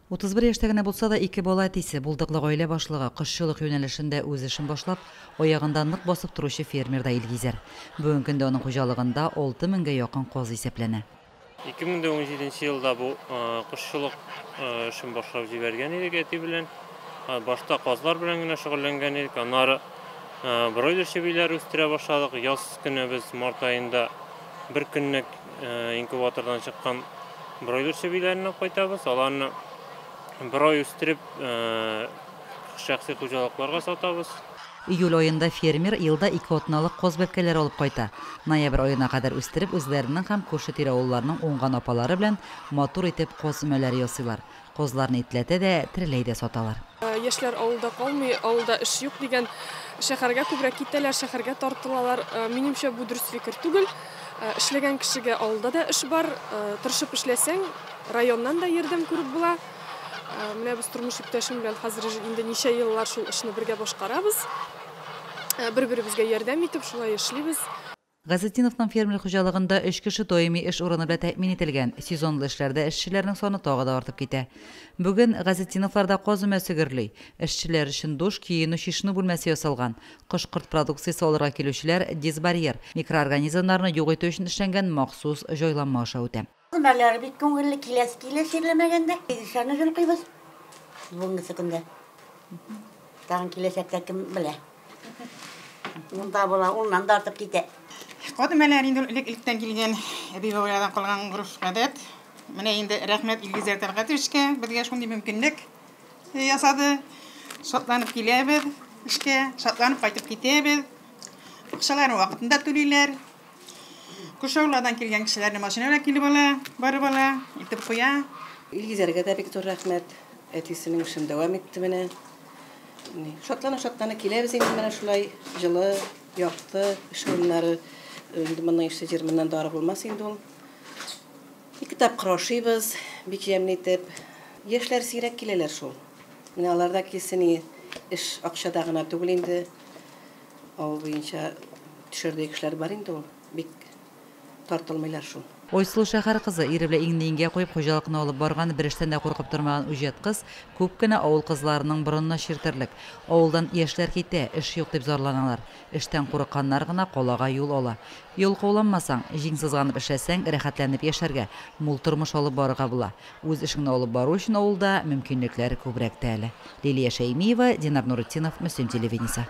31 яшьтә генә булса да, ике бала әтисе, булдыклы гаилә башлыгы, кошчылык юнәлешендә үз эшен башлап, аягында нык басып торучы фермер да Илгизәр. Бүгенге көндә аның хуҗалыгында 6 меңгә якын каз исәпләнә. 2017 елда бу кошчылык эшен башлап җибәргән идек әти белән. Башта казлар белән генә шөгыльләнгән идек, аннары бройлер чебиләр үстерә башладык. Яз көне без март аенда бер көнлек инкубатордан чыккан бройлер чебиләрен алып кайтабыз. Аларны бер ай үстереп, шәхси хуҗалыкларга сатабыз. Июль аенда фермер елда 2 атналык каз бәбкәләре алып кайта. Ноябрь аена кадәр үстереп, үзләренең һәм күрше-тирә авылларның уңган апалары белән матур итеп каз өмәләре ясыйлар. Казларны итләтә дә, тереләй дә саталар. Яшьләр авылда калмый, авылда эш юк дигән, шәһәргә күбрәк китәләр, шәһәргә тартылалар. Минемчә, бу дөрес фикер түгел. Эшләгән кешегә авылда да эш бар. Тырышып эшләсәң, районнан да ярдәм күреп була. Менә без тормыш иптәшем белән хәзер инде ничә еллар шул эшне бергә башкарабыз. Бер-беребезгә ярдәм итеп шулай эшлибез. Газетдиновның фермер хуҗалыгында 3 кеше даими эш урыны белән тәэмин ителгән. Сезонлы эшләрдә эшчеләрнең саны тагы да артып китә. Бүген Газетдиновларда каз өмәсе гөрли. Эшчеләр өчен душ, киенү, чишенү бүлмәсе ясалган. Кош-корт продукциясе алырга килүчеләр дезбарьер, микроорганизмнарны юк итү өчен эшләнгән махсус җайланма аша үтә. Өмәләр бик күңелле, киләсе килә чирләмәгәндә. Эшне җылкыйбыз бүгенге көндә. Тагын киләчәктә кем белә. Унда була, уннан да артып китә. Каз өмәләр инде элек-электән килгән әби-бабайлардан калган гореф-гадәт. Менә инде рәхмәт Илгизәр Тәлгатовичка, безгә шундый мөмкинлек ясады. Шатланып киләбез эшкә, шатланып кайтып китәбез. Акчаларын вакытында түлиләр. Күрше авыллардан килгән кешеләрне машина белән килеп ала, барып ала, илтеп куя. Илгизәргә дә бик зур рәхмәт. Әтисенең эшен дәвам итте менә. Шатлана-шатлана киләбез инде менә шулай җылы, якты эш урыннары. Инде моның ише җир моннан да ары булмас инде ул. Ике тапкыр ашыйбыз, бик җәмле итеп. Яшьләр сирәк киләләр шул. Менә алар да килсен, эш акчада гына түгел инде. Авыл буенча төшердәй кешеләр бар инде ул. Бик тартылмыйлар шул. Ойсылу шәһәр кызы ире белән иңне иңгә куеп хуҗалыкны алып барган, бер эштән дә куркып тормаган үҗәт кыз күп кенә авыл кызларының борынына чиртерлек. Авылдан яшьләр китә, эш юк дип зарланалар. Эштән курыкканнар гына калага юл ала. Ялкауланмасаң, җиң сызганып эшләсәң, рәхәтләнеп яшәргә, мул тормыш алып барырга була. Үз эшеңне алып бару өчен авылда мөмкинлекләр күбрәк тә әле. Лилия Шәймиева, Динар Нуретдинов, Мөслим телевидениесе.